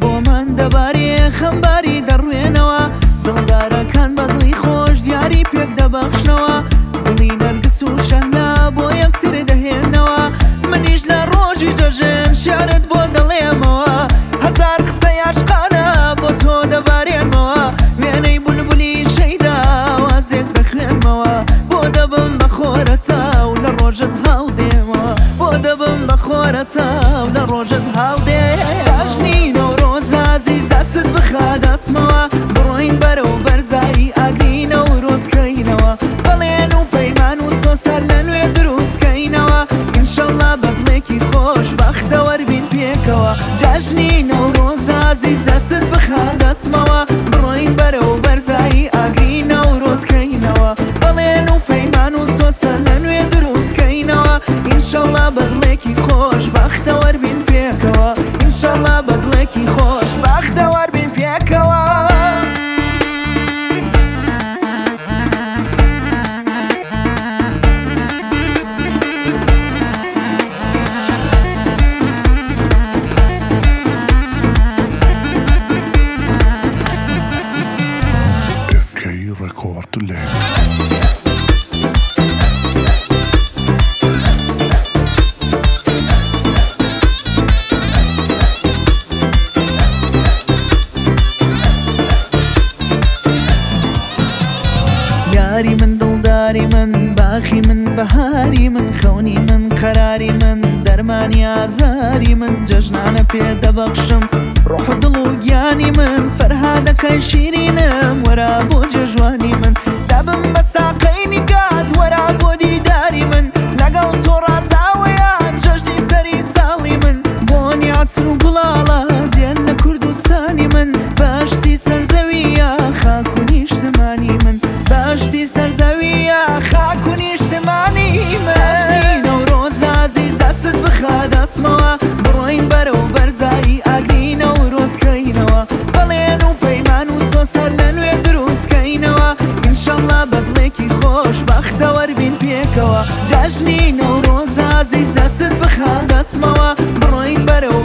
بۆمان دەبارێ، خەمباری دەڕوێنەوە. دڵدارەکان بە دڵی خۆش دیاری پێک دەبەخشنەوە، گوڵی نەرگس و شەهلا بۆ یەکتر دەهێنەوە. منیش لە ڕۆژی جەژن شعرت بۆ دەڵێمەوە، هەزار قسەی عاشقانە بۆ تۆ دەبارێنمەوە. وێنەی بولبولی شەیدا ئاوازێک دەخوێنمەوە، بۆ دەبم بە خۆرەتاو لە ڕۆژت هەڵدێمەوە، بۆ دەبم بە خۆرەتاو لە ڕۆژت هەڵدێ. جەژنی نەورۆز ئازیز دەستت بخە دەستمەوە، بڕۆین بەرەو بەرزایی ئاگری نەورۆز کەینەوە. بەڵێن و پەیمان و سۆز لە نوێ دروست کەینەوە، ئینشەڵڵا بە دڵێکی خۆش بەختەوەر بین پێکەوە. جەژنی نەورۆز ئازیز دەستت بخە دەستمەوە، بڕۆین بەرەو بەرزایی ئاگری نەورۆز کەینەوە. بەڵێن و پەیمان و سۆز لە نوێ دروست کەینەوە، ئینشەڵڵا بە دڵێکی خۆش بەختەوەر بین پێکەوە، ئینشەڵڵا بە دڵێکی خۆش بەختەوەر بین پێکەوە. FK Record Label. یاری من، دڵداری من، باخی من، بەهاری من، خەونی من، قەراری من، دەرمانی ئازاری من. جەژنانە پێ دەبەخشم ڕۆح و دڵ و گیانی من، فەرهادەکەی شیرینم وەرە بۆ جێژوانی من. دەبم بە ساقەی نیگات وەرە بۆ دیداری من، لەگەڵ تۆ ڕازاوەیە جەژنی سەری ساڵی من. بۆنی عەتر و گوڵاڵە دێن لە کوردستانی من، بەهەشتی سەرزەویە خاک و نیشتمانی من، بەهەشتی سەرزەویە خاک و نیشتمانی من. جەژنی نەورۆز ئازیز دەستت بخە دەستمەوە، بڕۆین بەرەو بەرزایی ئاگری نەورۆز کەینەوە. بەڵێن و پەیمان و سۆز لە نوێ دروست کەینەوە، ئینشەڵڵا بە دڵێکی خۆش بەختەوەر بین پێکەوە. جەژنی نەورۆز ئازیز دەستت بخە دەستمەوە، بڕۆین بەرەو